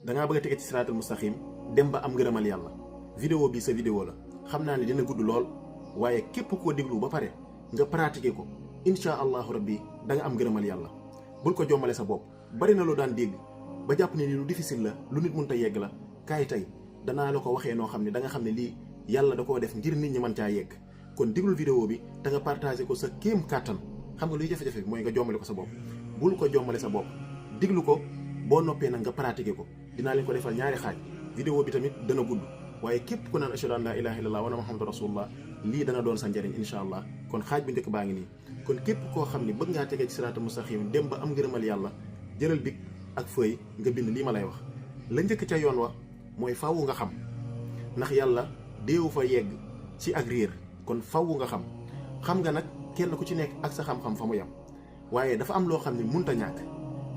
dangaa bëgg a tege ci siraatal mustaqim dem ba am ngërëmal yàlla. vidéo bi sa vidéo la xam naa ne dina gudd lool waaye képp koo déglu ba pare nga pratiquer ko incha allahu rabbi da nga am ngërëmal yàlla. bul ko jommale sa bopp. bari na loo daan dégg ba jàpp ne ni lu difficile la lu nit mënta yegg la kaay tey danaa la ko waxee noo xam ne da nga xam ne lii yàlla da koo def ngir nit ñi mën caa yegg. kon déglul vidéo bi te nga partagé ko sa kéem kàttan. xam nga luy jafe-jafe bi mooy nga jommale ko sa bopp. bul ko jommale sa bopp déglu ko boo noppee nag nga pratiquer ko. dinaa leen ko defal ñaari xaaj. vidéo bi tamit dana gudd waaye képp ku naan ashhadu an laa ilaaha illallah wa anna muhammadu rasulullah lii dana doon sa njëriñ incha allah. kon xaaj bi njëkk baa ngi nii. kon képp koo xam ne bëgg ngaa tegee ci siraatal mustaqim dem ba am ngërëmal yàlla jëlal big ak feuille nga bind lii ma lay wax. la njëkk ca yoon wa mooy faawu nga xam ndax yàlla déewu fa yegg ci ak réer kon faawu nga xam nga nag kenn ku ci nekk ak sa xam-xam fa mu yam waaye dafa am loo xam ne munta ñàkk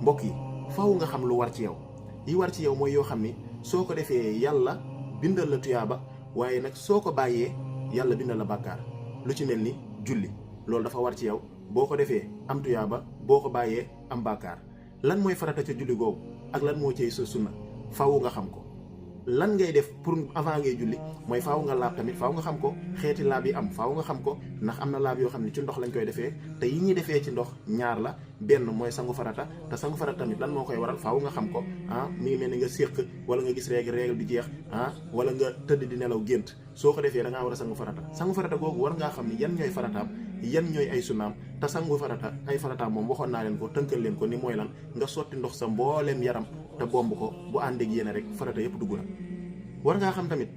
mbokk yi faawu nga xam lu war ci yow. yi war ci yow mooy yoo xam ni soo ko defee yàlla bindal la tuyaaba waaye nag soo ko bàyyee yàlla bindal la bàkkaar. lu ci mel ni julli loolu dafa war ci yow boo ko defee am tuyaaba boo ko bàyyee am bàkkaar. lan mooy farata ca julli googu ak lan moo cay sa sunna faawu nga xam ko. lan ngay def pour avant ngay julli mooy faaw nga laab tamit faaw nga xam ko. xeeti laab yi am faaw nga xam ko ndax am na laab yoo xam ne ci ndox lañ koy defee te yi ñuy defee ci ndox ñaar la benn mooy sangu farata te sangu farata tamit lan moo koy waral faaw nga xam ko mi ngi mel ni nga séq wala nga gis règle di jeex wala nga tëdd di nelaw gént soo ko defee da ngaa war a sangu farata googu war ngaa xam ni yan ñooy farataam yan ñooy ay sunnaam te sangu farata ay farataam moom waxoon naa leen ko tënkal leen ko ni mooy lan nga sotti ndox sa mbooleem yaram te bomb ko bu àndeeg yéene rek farata yëpp dugg na. war ngaa xam tamit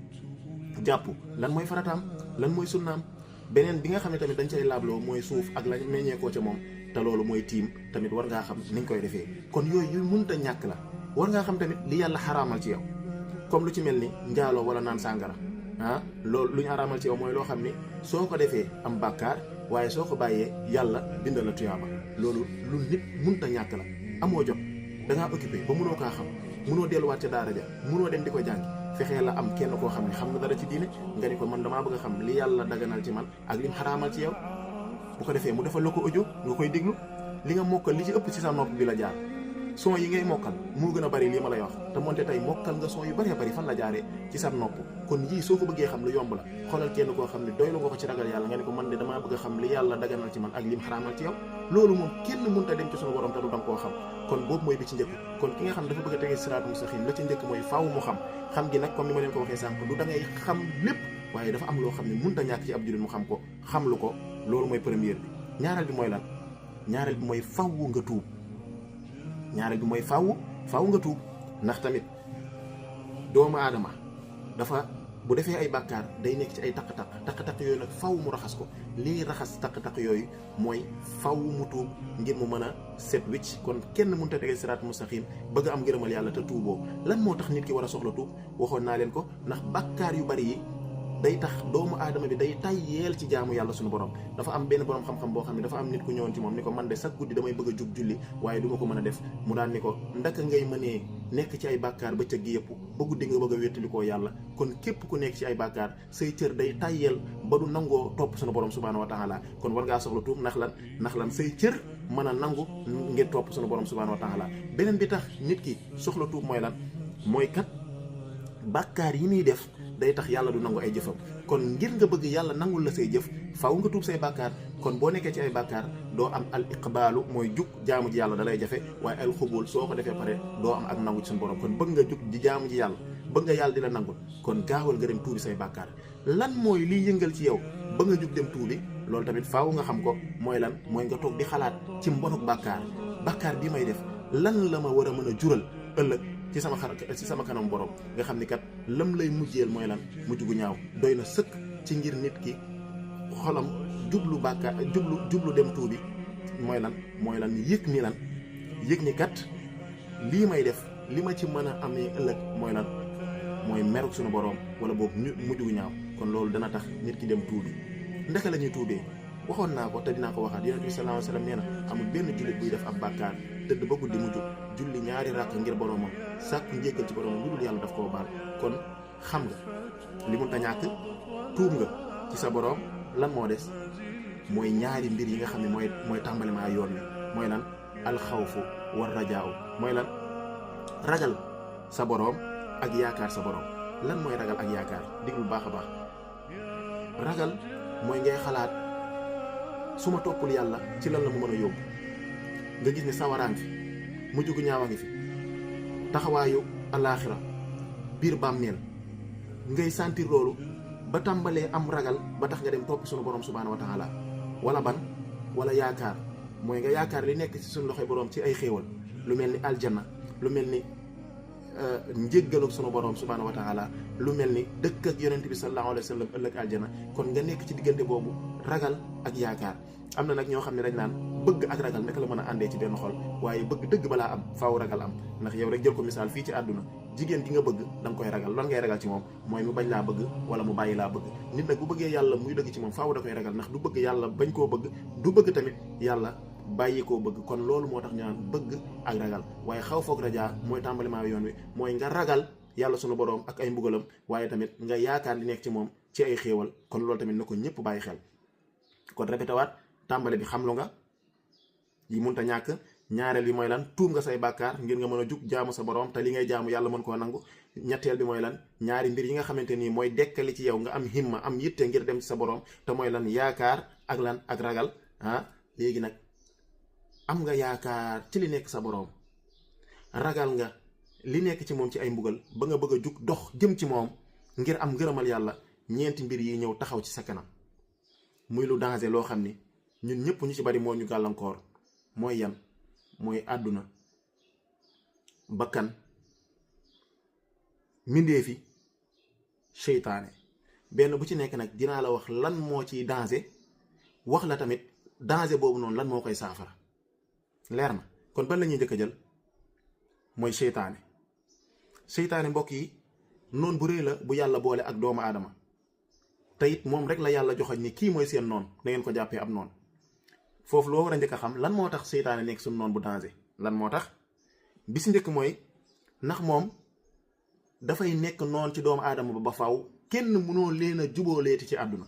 jàpp lan mooy farataam lan mooy sunnaam beneen bi nga xam ne tamit dañ cay laabloo mooy suuf ak la meññeekoo ca moom te loolu mooy tiim tamit war ngaa xam niñ koy defee. kon yooyu yu mënta ñàkk la. war ngaa xam tamit li yàlla xaraamal ci yow comme lu ci mel ni njaaloo wala naan sàngara loolu lu ñu xaraamal ci yow mooy loo xam ni soo ko defee am bàkkaar waaye soo ko bàyyee yàlla bindal la tuyaaba. loolu lu nit mënta ñàkk la. amoo jot da ngaa occupé ba mënoo kaa xam mënoo delluwaat ca daara ja mënoo dem di ko jàngi fexee la am kenn koo xam ne xam na dara ci diine nga ni ko man damaa bëgg a xam li yàlla daganal ci man ak lim xaraamal ci yow bu ko defee mu defal la ko audio nga koy déglu li nga mokkal li ci ëpp ci sa nopp bi la jaar. son yi ngay mokkal moo gën a bari lii ma lay wax te moonte tey mokkal nga son yu bëree bëri fan la jaaree ci sa nopp. kon yii soo ko bëggee xam lu yomb la xoolal kenn koo xam ne doylu nga ko ci ragal yàlla nga ne ko man de damaa bëgg a xam li yàlla daganal ci man ak lim xaraamal ci yow. loolu moom kenn mënut a dem ci suñu borom te du danga koo xam kon boobu mooy bi ci njëkk. kon ki nga xam dafa bëgg a tegee siraatal mustaqim la ci njëkk mooy faaw mu xam gi nag comme ni ma leen ko waxee sànq du da ngay xam lépp waaye dafa am loo xam ne mënut a ñàkk ci ab jullit mu xam ko xam lu ko loolu mooy première bi. ñaareel bi mooy lan ñaareel bi mooy faaw nga tuub ñaareel bi mooy faaw nga tuub ndax tamit doomu aadama dafa bu defee ay bàkkaar day nekk ci ay taq-taq yooyu nag faaw mu raxas ko. lii raxas taq-taq yooyu mooy faaw mu tuub ngir mu mën a set wicc. kon kenn mënut a tegee siraatal mustaqim bëgg am ngërëmal yàlla te tuuboo. lan moo tax nit ki war a soxla tuub waxoon naa leen ko ndax bàkkaar yu bari yi day tax doomu aadama bi day tayyeel ci jaamu yàlla suñu borom. dafa am benn borom xam-xam boo xam ne dafa am nit ku ñëwoon ci moom ni ko man de chaque guddi damay bëgg a jug julli waaye du ma ko mën a def mu daan ni ko ndaka ngay mënee nekk ci ay bàkkaar bëccëg gi yëpp ba guddi nga bëgg a wéttalikoo yàlla. kon képp ku nekk ci ay bàkkaar say cër day tayyeel ba du nangoo topp suñu borom subhaanahu wa taala. kon war ngaa soxla tuub ndax lan say cër mën a nangu ngir topp suñu borom subhaanahu wa taala. beneen bi tax nit ki soxla tuub mooy lan mooy kat bàkkaar yi muy def day tax yàlla du nangu ay jëfam. kon ngir nga bëgg yàlla nangul la say jëf faaw nga tuub say bàkkaar. kon boo nekkee ci ay bàkkaar doo am al iqbaalu mooy jug jaamu ji yàlla da lay jafe waaye al xubul soo ko defee pare doo am ak nangu ci suñu borom. kon bëgg nga jug di jaamu ji yàlla bëgg nga yàlla di la nangul kon gaawal nga dem tuubi say bàkkaar. lan mooy liy yëngal ci yow ba nga jug dem tuubi loolu tamit faaw nga xam ko mooy lan mooy nga toog di xalaat ci mbonuk bàkkaar bii may def lan la ma war a mën a jural ëllëg ci sama kanam borom nga xam ni kat lam lay mujjeel mooy lan mujj gu ñaaw. doy na sëkk ci ngir nit ki xolam jublu bàkkaar jublu dem tuubi mooy lan yëg ni kat lii may def li ma ci mën a amee ëllëg mooy lan mooy meruk suñu borom wala boobu mujj gu ñaaw. kon loolu dana tax nit ki dem tuubi. ndaka la ñuy tuubee waxoon naa ko te dinaa ko waxaat yonent bi sallallahu alayhi wa sallam nee na amul benn jullit buy def ab bàkkaar tëdd ba guddi mu jóg julli ñaari ràkk ngir boromam sàkk njéggal ci boromam lu dul yàlla daf koo baal. kon xam nga li mun ta ñàkk tuub nga ci sa borom. lan moo des mooy ñaari mbir yi nga xam ne mooy tàmbalima yoon wi mooy lan alxawfu war rajaaw mooy lan ragal sa boroom ak yaakaar sa boroom. lan mooy ragal ak yaakaar déglu baax a baax. ragal mooy ngay xalaat su ma toppul yàlla ci lan la mu mën a yóbbu. nga gis ne sawaraan fi mujj gu ñaawa ngi fi taxawaayu alaaxira biir bàmmeel ngay sentir loolu ba tàmbalee am ragal ba tax nga dem topp sunu borom subhaanahu wa taala. wala ban wala yaakaar mooy nga yaakaar li nekk ci suñu loxoy borom ci ay xéewal lu mel ni aljanna lu mel ni njéggalu sunu borom subhaanahu wa taala lu mel ni dëkk ak yonent bi sallallahu alayhi wa sallam ëllëg aljanna. kon nga nekk ci diggante boobu ragal ak yaakaar. am na nag ñoo xam ne dañ naan bëgg ak ragal naka la mën a àndee ci benn xol waaye bëgg dëgg balaa am faaw ragal am. ndax yow rek jël ko misaal fii ci àdduna jigéen gi nga bëgg da nga koy ragal lan ngay ragal ci moom mooy mu bañ laa bëgg wala mu bàyyi laa bëgg. nit nag bu bëggee yàlla muy dëgg ci moom faaw da koy ragal ndax du bëgg yàlla bañ koo bëgg du bëgg tamit yàlla bàyyi koo bëgg. kon loolu moo tax ñu naan bëgg ak ragal waaye xaw foog rajaa mooy tàmbaliment yoon wi mooy nga ragal yàlla sunu boroom ak ay mbugalam waaye tamit nga yaakaar li nekk ci moom ci ay xéewal. kon loolu tamit na ko ñëpp bàyyi xel. kon répété waat tàmbale bi xamlu nga yi munta ñàkk. ñaareel bi mooy lan tuub nga say bàkkaar ngir nga mën a jug jaamu sa borom te li ngay jaamu yàlla mën koo nangu. ñetteel bi mooy lan ñaari mbir yi nga xamante nii mooy dekkali ci yow nga am himma am yitte ngir dem ci sa borom te mooy lan yaakaar ak lan ak ragal. léegi nag am nga yaakaar ci li nekk sa borom ragal nga li nekk ci moom ci ay mbugal ba nga bëgg a jug dox jëm ci moom ngir am ngërëmal yàlla. ñeenti mbir yi ñëw taxaw ci sa kanam muy lu danger loo xam ni ñun ñëpp ñu ci bari moo ñu gàllankoor. mooy yan mooy àdduna bakkan mbindeefi seytaane. benn bu ci nekk nag dinaa la wax lan moo ciy danger wax la tamit danger boobu noonu lan moo koy saafara. leer na kon ban la ñuy njëkk a jël mooy seytaane. seytaane mbokk yi noon bu rëy la bu yàlla boole ak doomu aadama te it moom rek la yàlla joxoñ ni kii mooy seen noon da ngeen ko jàppee ab noon. foofu loo war a njëkk a xam lan moo tax seytaane nekk suñu noon bu danger. lan moo tax bi si njëkk mooy ndax moom dafay nekk noon ci doomu aadama ba faw kenn mënoo leen a jubóoleeti ci àdduna.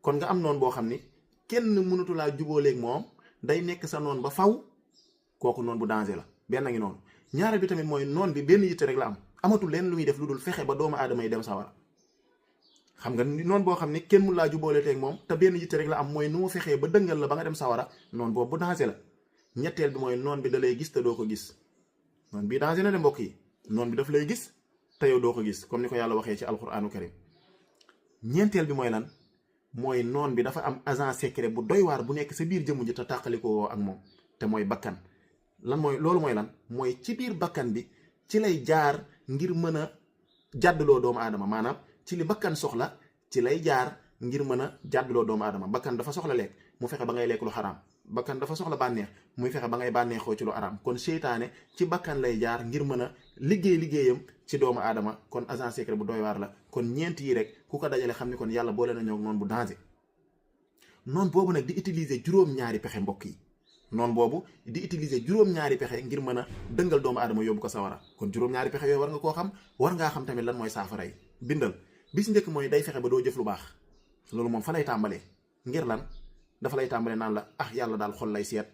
kon nga am noon boo xam ni kenn mënatu laa jubóoleeg moom day nekk sa noon ba faw kooku noon bu danger la. benn ngi noonu. ñaareel bi tamit mooy noon bi benn yitte rek la am amatul leen lu muy def lu dul fexe ba doomu aadama yi dem sawara. xam nga noonu boo xam ne kenn mun laa jubóoleeteeg moom te benn yitte rek la am mooy nu mu fexee ba dëngal la ba nga dem sawara. noonu boobu bu danger la. ñetteel bi mooy noon bi da lay gis te doo ko gis. noon bii danger na de mbokk yi. noon bi daf lay gis te yow doo ko gis comme ni ko yàlla waxee ci alquranu karim. ñeenteel bi mooy lan mooy noon bi dafa am agent secret bu doy waar bu nekk sa biir jëmm ji te tàqalikoo ak moom te mooy bakkan. lan mooy loolu mooy lan mooy ci biir bakkan bi ci lay jaar ngir mën a jàddloo doomu aadama maanaam ci li bakkan soxla ci lay jaar ngir mën a jàddloo doomu aadama. bakkan dafa soxla lekk mu fexe ba ngay lekk lu xaraam. bakkan dafa soxla bànneex muy fexe ba ngay bànneexoo ci lu araam. kon seytaane ci bakkan lay jaar ngir mën a liggéeyam ci doomu aadama. kon agent secret bu doy waar la. kon ñeent yi rek ku ko dajale xam ni kon yàlla boole na ñëw noonu bu danger. noonu boobu nag di utiliser juróom-ñaari pexe mbokk yi. noonu boobu di utiliser juróom-ñaari pexe ngir mën a dëngal doomu aadama yóbbu ko sawara. kon juróom-ñaari pexe yooyu war nga koo xam war ngaa xam tamit lan mooy saafara yi. bindal bi si njëkk mooy day fexe ba doo jëf lu baax. loolu moom fa lay tàmbalee ngir lan dafa lay tàmbalee naan la yàlla daal xol lay seet.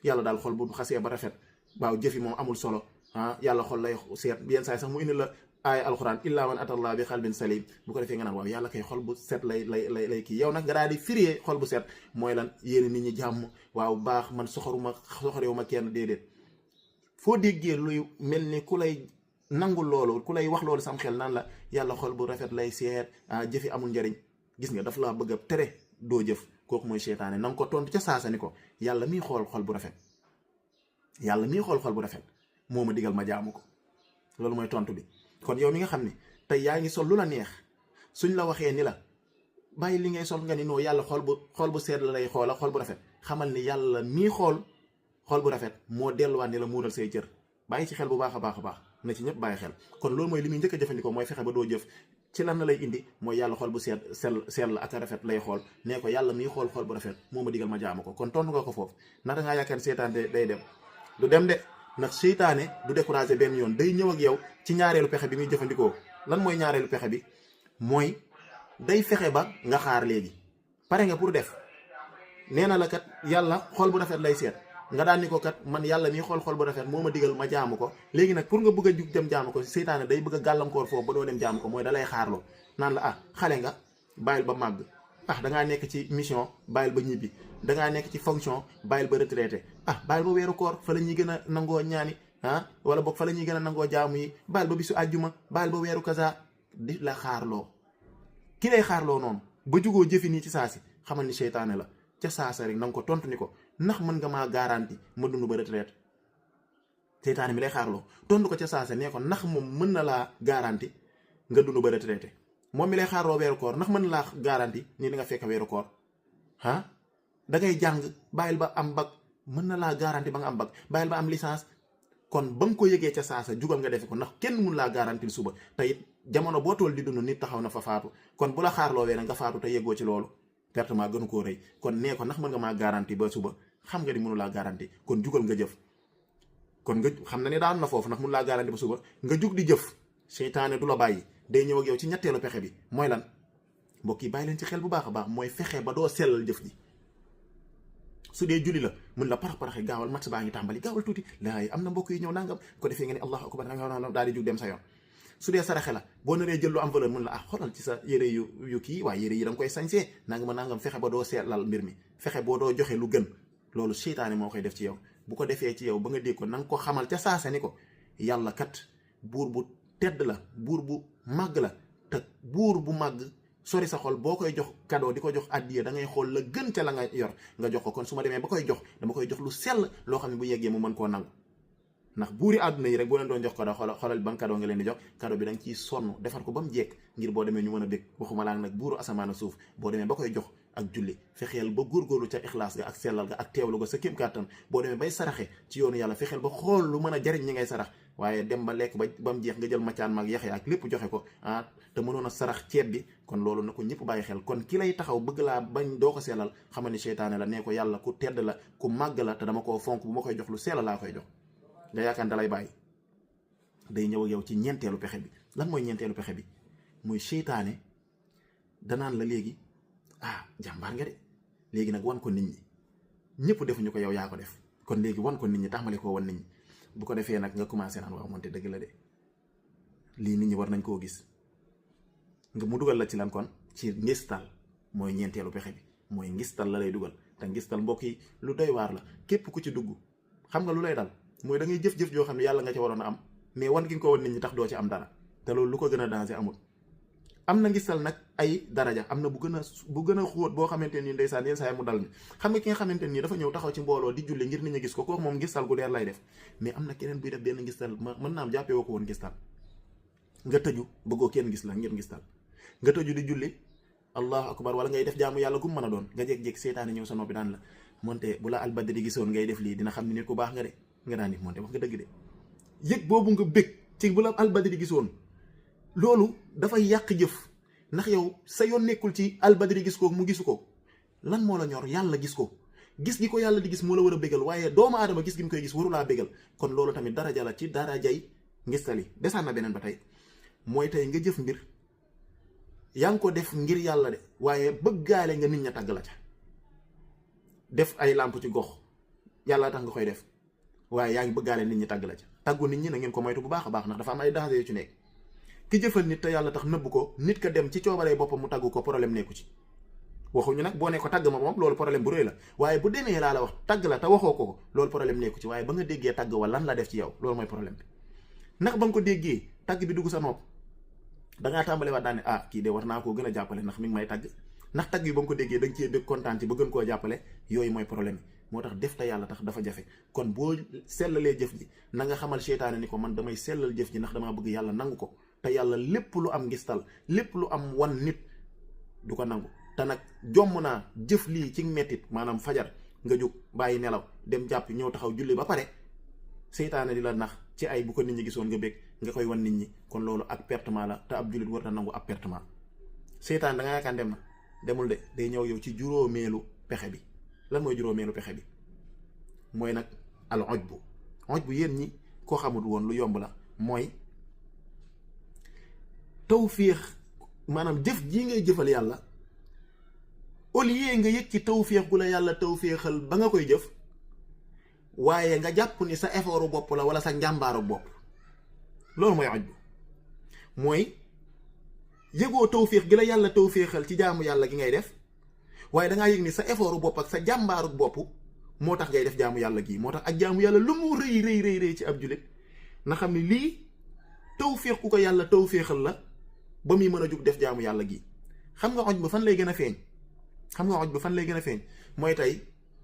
yàlla daal xol bu xasee ba rafet waaw jëfi moom amul solo yàlla xol lay seet. yenn saa sax mu indi la aaya alxuraan illaa man atallaa bi xalbin salim bu ko defee nga naan waaw yàlla kay xol bu set lay kii. yow nag nga daal di firee xol bu set mooy lan yéen nit ñi jàmm waaw baax man soxorewu ma kenn déedéet. foo déggee luy mel ni ku lay nangul loolu ku lay wax loolu sam xel naan la yàlla xol bu rafet lay seet jëfi amul njariñ gis nga daf laa bëgg a tere doo jëf. kooku mooy seytaane na nga ko tontu ca saasa ni ko yàlla miy xool xol bu rafet yàlla miy xool xol bu rafet moo ma digal ma jaamu ko. loolu mooy tontu bi. kon yow mi nga xam ne tey yaa ngi sol lu la neex suñ la waxee ni la bàyyi li ngay sol nga ni noo yàlla xol bu seet la lay xoola xol bu rafet xamal ni yàlla mii xool xol bu rafet moo delluwaat ni la muural say cër. bàyyi ci xel bu baax a baax a baax na ci ñëpp bàyyi xel. kon loolu mooy li muy njëkk a jëfandikoo mooy fexe ba doo jëf. ci lan la lay indi mooy yàlla xol bu sell ak a rafet lay xool nee ko yàlla miy xool xol bu rafet moo ma digal ma jaamu ko. kon tontu nga ko foofu ndax dangaa yaakaar seytaane day dem du dem de ndax seytaane du découragé benn yoon day ñëw ak yow ci ñaareelu pexe bi muy jëfandikoo. lan mooy ñaareelu pexe bi mooy day fexe ba nga xaar léegi pare nga pour def nee na la kat yàlla xol bu rafet lay seet nga daan ni ko kat man yàlla mi xool bu rafet moo ma digal ma jaamu ko léegi nag pour nga bëgg a jug dem jaamu ko seytaane day bëgg a gàllankoor foofu ba doo dem jaamu ko mooy dalay xaarloo naan la xale nga bàyyil ba màgg dangaa nekk ci mission bàyyil ba ñibbi dangaa nekk ci fonction bàyyil ba retraité bàyyil ba weeru koor fa la ñuy gën a nangoo ñaani wala boog fa la ñuy gën a nangoo jaamu yi bàyyil ba bisu àjjuma bàyyil ba weeru kaza di la xaarloo ki lay xaarloo noonu ba jugoo jëfi nii ci saasi xamal ni seytaane la ca saasa rek na nga ko tontu ni ko ndax mën nga maa garanti ma dund ba retraite seytaane mi lay xaarloo tontu ko ca saasa nee ko ndax moom mën na laa garanti nga dund ba retraité moom mi lay xaarloo weeru koor ndax mën na laa garanti ni di nga fekk weeru koor da ngay jàng bàyyil ba am bac mën na laa garanti ba nga am bac bàyyil ba am licence kon ba nga ko yëgee ca saasa jugal nga defe ko ndax kenn mun laa garantil suba te it jamono boo tool di dund nit taxaw na fa faatu kon bu la xaarloo wee nga faatu te yëgoo ci loolu pertement gënu koo rëy kon nee ko ndax mën nga maa garanti ba suba xam nga ni mënu laa garanti kon jugal nga jëf kon nga xam na ne daan na foofu ndax mënu laa garanti ba suba nga jug di jëf seytaane du la bàyyi day ñëw ak yow ci ñetteelu pexe bi mooy lan mbokk yi bàyyi leen ci xel bu baax a baax mooy fexe ba doo sellal jëf ji su dee julli la mun la paraxe gaawal mat baa ngi tàmbali gaawal tuuti laay am na mbokk yi ñëw nangam ko defee nga ne allahu akbar nangam daal di jug dem sa yoon su dee saraxe la boo naree jël lu am valeur mun la xoolal ci sa yére yu kii waaye yére yi da nga koy sañsee nangam fexe ba doo seetlal mbir mi fexe boo doo joxe lu gën loolu seytaane moo koy def ci yow bu ko defee ci yow ba nga dégg ko na nga ko xamal ca saasa ni ko yàlla kat buur bu tedd la buur bu màgg la te buur bu màgg sori sa xol boo koy jox cadeau di ko jox addiya da ngay xool la gën ca la nga yor nga jox ko kon su ma demee ba koy jox dama koy jox lu sell loo xam ne bu yeggee mu mën koo nangu ndax buuri àdduna yi rek boo leen doon jox cadeau xoolal ban cadeau nga leen di jox cadeau bi da nga ciy sonn defar ko ba mu jekk ngir boo demee ñu mën a bég waxuma laa nag buuru asamaan ak suuf boo demee ba koy jox ak julli fexeel ba góorgóorlu ca ixlaas ga ak sellal ga ak teewlu ga sa kéem kàttan boo demee bay saraxe ci yoonu yàlla fexeel ba xool lu mën a jariñ ñi ngay sarax waaye dem ba lekk ba mu jeex nga jël macaan mag yaxe ak lépp joxe ko te mënoon a sarax ceeb bi kon loolu na ko ñëpp bàyyi xel kon ki lay taxaw bëgg laa bañ doo ko sellal xamal ni seytaane la nee ko yàlla ku tedd la ku màgg la te dama koo fonk bu ma koy jox lu sell laa koy jox nga yaakaar da lay bàyyi day ñëw ak yow ci ñeenteelu pexe bi lan mooy ñeenteelu pexe bi muy seytaane danaan la léegi jàmbaar nga de léegi nag wan ko nit ñi ñëpp defuñu ko yow yaa ko def kon léegi wan ko nit ñi taxmale koo wan nit ñi bu ko defee nag nga commencé naan waaw moonte dëgg la de lii nit ñi war nañ koo gis nga mu dugal la ci lan kon ci ngistal mooy ñeenteelu pexe bi mooy ngistal la lay dugal te ngistal mbokk yi lu doy waar la képp ku ci dugg xam nga lu lay dal mooy da ngay jëf-jëf joo xam ne yàlla nga ca waroon a am mais wan gi nga ko wan nit ñi tax doo ci am dara te loolu lu ko gën a danger amul am na ngistal nag ay daraja am na bu gën a xóot boo xamante nii ndeysaan yenn saa yi mu dal ni xam nga ki nga xamante nii dafa ñëw taxaw ci mbooloo di julli ngir nit ñi gis ko kooku moom ngistal gu leer lay def mais am na keneen buy def benn ngistal mën naa am jàppee woo ko woon ngistal nga tëju bëggoo kenn gis la ngir ngistal nga tëju di julli allahu akbar wala ngay def jaamu yàlla gum mën a doon nga jékki-jékki seytaane ñëw sa noppi daan la moonte bu la albadri gisoon ngay def lii dina xam ne nit ku baax nga de nga daan ni moonte wax nga dëgg de yëg boobu nga bég ci bu la albadri gisoon loolu dafay yàq jëf ndax yow sa yoon nekkul ci albadri gis ko mu gisu ko lan moo la ñor yàlla gis ko gis gi ko yàlla di gis moo la war a bégal waaye doomu aadama gis gi mu koy gis warulaa bégal kon loolu tamit daraja la ci darajay ngistali desaan na beneen ba tey mooy tey nga jëf mbir yaa ngi ko def ngir yàlla de waaye bëggaale nga nit ña tàgg la ca def ay làmp ci gox yàlla tax nga koy def waaye yaa ngi bëggaale nit ñi tàgg la ca tàggu nit ñi na ngeen ko moytu bu baax a baax ndax dafa am ay danger yu ci nekk ki jëfal nit te yàlla tax nëbb ko nit ka dem ci coobaree boppam mu tàgg ko problème nekku ci waxuñu nag boo ne ko tàgg ma moom loolu problème bu rëy la waaye bu demee laa la wax tàgg la te waxoo ko loolu problème nekku ci waaye ba nga déggee tàgg wa lan la def ci yow loolu mooy problème bi ndax ba nga ko déggee tàgg bi dugg sa nopp dangaa tàmbale waat daane kii de war naa koo gën a jàppale ndax mi ngi may tàgg ndax tàgg yi ba nga ko déggee da nga cee bëgg kontaan ci ba gën koo jàppale yooyu mooy problème yi moo tax def te yàlla tax dafa jafe kon boo sellalee jëf ji na nga xamal seytaane ni ko man damay sellal jëf ji ndax damaa bëgg yàlla nangu ko te yàlla lépp lu am ngistal lépp lu am wan nit du ko nangu te nag jomm naa jëf lii ci mettit maanaam fajar nga jóg bàyyi nelaw dem jàpp ñëw taxaw julli ba pare seytaane di la nax ci ay bu ko nit ñi gisoon nga bég nga koy wan nit ñi kon loolu ak pertement la te ab jullit war na nangu ab pertement seytaane da nga yaakaar dem na demul de day ñëw yow ci juróomeelu pexe bi lan mooy juróomeelu pexe bi mooy nag al ojbu yéen ñi koo xamul woon lu yomb la mooy tawféex maanaam jëf jii ngay jëfal yàlla au lieu nga yëg ci tawféex gu la yàlla tawféexal ba nga koy jëf waaye nga jàpp ni sa effortu bopp la wala sa njàmbaaru bopp. loolu mooy ujbu mooy yëgoo tawféex gi la yàlla tawféexal ci jaamu yàlla gi ngay def waaye dangaa yëg ni sa effortu bopp ak sa jàmbaaru bopp moo tax ngay def jaamu yàlla gii. moo tax ak jaamu yàlla lu mu rëy rëy rëy rëy ci ab jullit na xam ni lii tawféex ku ko yàlla tawféexal la ba muy mën a jug def jaamu yàlla gii. xam nga ujbu fan lay gën a feeñ mooy tey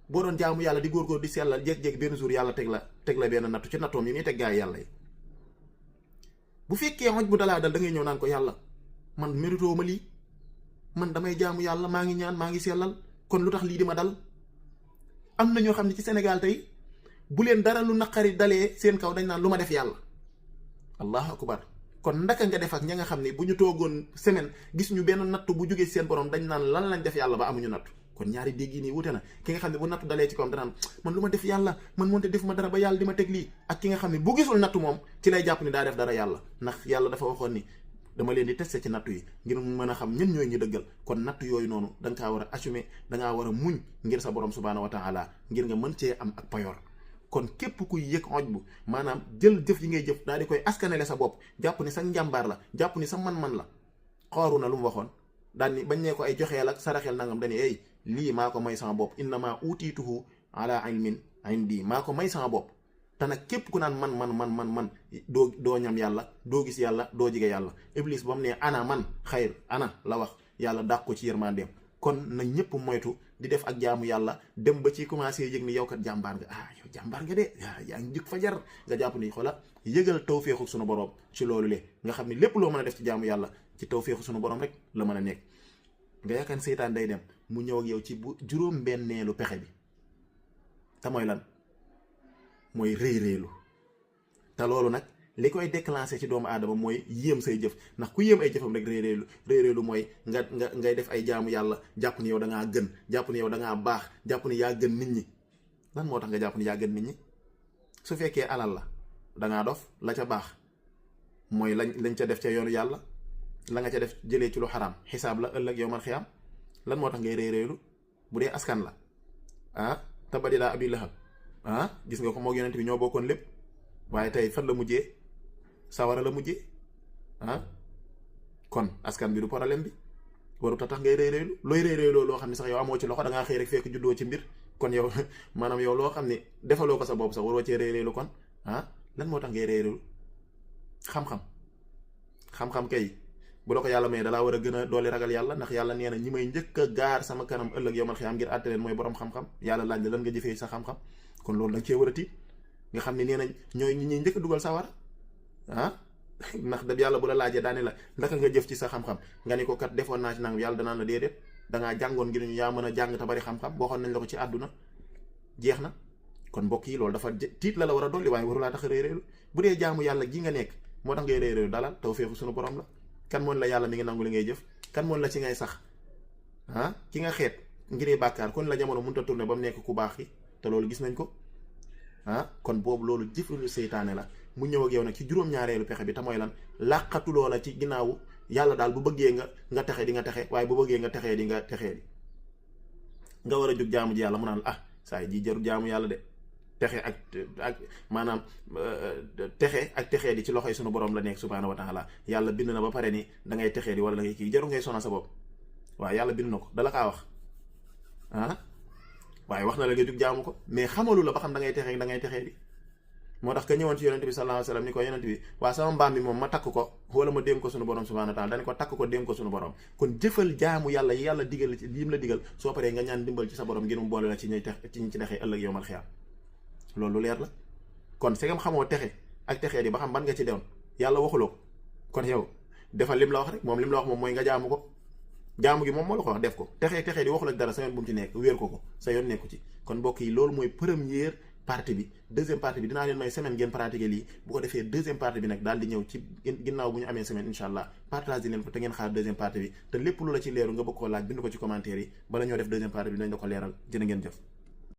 boo doon jaamu yàlla di góorgóor di sellal jékki-jékki benn jour yàlla teg la benn nattu ci nattoom yi muy teg gaay yàlla yi. bu fekkee ujbu dalaa dal da ngay ñëw naan ko yàlla man méritoo ma lii, man damay jaamu yàlla maa ngi ñaan maa ngi sellal kon lu tax lii di ma dal. am na ñoo xam ne ci Sénégal tey bu leen dara lu naqari dalee seen kaw dañ naan lu ma def yàlla. allahu akbar. kon ndaka nga def ak ña nga xam ne bu ñu toogoon semaine gis ñu benn nattu bu jógee seen borom dañ naan lan lañ def yàlla ba amuñu nattu. kon ñaari dégg yi nii wute na. ki nga xam ne bu nattu dalee ci kawam danaan man lu ma def yàlla man moonte def ma dara ba yàlla di ma teg lii. ak ki nga xam ne bu gisul nattu moom ci lay jàpp ni daa def dara yàlla. ndax yàlla dafa waxoon ni dama leen di testé ci nattu yi ngir mu mën a xam ñen ñooy ñi dëggal. kon nattu yooyu noonu da nga kaa war a assumer da ngaa war a muñ ngir sa borom subhaanahu wa taala ngir nga mën cee am ak payoor. kon képp kuy yëg ujbu maanaam jël jëf yi ngay jëf daal di koy askanele sa bopp jàpp ni sa njàmbaar la jàpp ni sa man-man la. xooru na lu mu waxoon daan ni bañ ne ko ay joxeel ak saraxeel nangam dañuy ey lii maa ko may sama bopp innama utiituhu ala ilmin indi maa ko may sama bopp. te nag képp ku naan man doo ñam yàlla doo gis yàlla doo jige yàlla. Iblis ba mu ne ana man xayr ana la wax yàlla dàq ko ci yërmandeem. kon na ñëpp moytu di def ak jaamu yàlla dem ba ci commencé yëg ni yow kat jàmbaar nga yow jàmbaar nga de yaa ngi jug fajar nga jàpp ni xoola yëgal tawféexu sunu borom ci loolu le nga xam ni lépp loo mën a def ci jaamu yàlla ci tawféexu sunu borom rek la mën a nekk. nga yaakaar seytaan day dem mu ñëw ak yow ci bu juróom-benneelu pexe bi te mooy lan mooy rëy-rëylu. te loolu nag li koy déclenché ci doomu aadama mooy yéem say jëf ndax ku yéem ay jëfam rek rëy-rëylu mooy ngay def ay jaamu yàlla jàpp ni yow da ngaa gën jàpp ni yow da ngaa baax jàpp ni yaa gën nit ñi. lan moo tax nga jàpp ni yaa gën nit ñi su fekkee alal la da ngaa dof la ca baax mooy lañ ca def ca yoonu yàlla la nga ca def jëlee ci lu xaraam xisaab la ëllëg yow man xiyaam. lan moo tax ngay rëy-rëylu bu dee askan la tabbat yadaa abii lahab gis nga ko moog yonent bi ñoo bokkoon lépp waaye tey fan la mujjee sawara la mujjee kon askan bi du problème bi warut a tax ngay rëy-rëylu looy rëy-rëyloo loo xam ne sax yow amoo ci loxo da ngaa xëy rek fekk juddoo ci mbir kon yow maanaam yow loo xam ne defaloo ko sa bopp sax waroo cee rëy-rëylu kon lan moo tax ngay rëy-rëylu xam-xam kay bu la ko yàlla may dalaa war a gën a doole ragal yàlla ndax yàlla nee na ñi may njëkk a gaar sama kanam ëllëg yow man xiyaam ngir àtte leen mooy borom xam-xam yàlla laaj la lan nga jëfee sa xam-xam kon loolu danga cee war a tiit nga xam ne nee nañ ñooy ñi ñuy njëkk a dugal sawara ndax da yàlla bu la laajee daane la naka nga jëf ci sa xam-xam nga ni ko kat defoon naa ci nangam yàlla danaan la déedéet dangaa jàngoon ngir ñu yaa mën a jàng te bari xam-xam waxoon nañ la ko ci àdduna jeex na. kon mbokk yi loolu dafa tiit la war a dolli waaye warulaa tax a réeréelu bu dee jaamu yàlla gi nga nekk moo tax ngay réeréelu dalal tawfeexu suñu borom la. kan moon la yàlla mi ngi nangu li ngay jëf kan moon la ci ngay sax ki nga xeet ngiree bàkkaar kon la jamono mënut a tourné ba mu nekk ku baax ki te loolu gis nañ ko kon boobu loolu jëfandu seytaane la mu ñëw ak yow nag ci juróom-ñaareelu pexe bi te mooy lan làqatu loola ci ginnaaw yàlla daal bu bëggee nga texe di nga texe waaye bu bëggee nga texee di nga texee di nga war a jóg jaamu ji yàlla mu naan saa yi ji jarul jaamu yàlla de texe ak maanaam texe ak texee di ci loxoy sunu borom la nekk subhaanahu wa taala yàlla bind na ba pare ni da ngay texee di wala da ngay kii jaru ngay sonal sa bopp waaw yàlla bind na ko dala kaa wax waaye wax na la nga jug jaamu ko mais xamalu la ba xam da ngay texee da ngay texee di moo tax ka ñëwoon ci yonent bi sallallahu alayhi wasallam ni ko yonent bi waa sama mbaam bi moom ma takk ko wala ma dénk ko sunu borom subhaanahu wa taala dañu ko takk ko dénk ko sunu borom kon jëfal jaamu yàlla yi yàlla digal ci lim la digal soo paree nga ñaan dimbal ci sa borom ngir mu boole la ci ñuy ci ñi ci texee ëllëg yowmal xiyaam loolu leer la kon segam xamoo texe ak texee di ba xam ban nga ci dewoon yàlla waxuloo ko kon yow defal lim la wax rek moom lim la wax moom mooy nga jaamu ko jaamu gi moom moo la ko wax def ko texee di waxul ak dara sa yoon bu mu ci nekk wéer ko sa yoon nekku ci kon mbokk yi loolu mooy première partie bi. deuxième partie bi dinaa leen may semaine ngeen pratiquer lii bu ko defee deuxième partie bi nag daal di ñëw ci ginnaaw bu ñu amee semaine incha allah partage leen ko te ngeen xaar deuxième partie bi te lépp lu la ci leeru nga bëgg koo laaj bind ko ci commentaire yi bala ñoo def deuxième partie bi nañ la ko leeral jërë ngeen jëf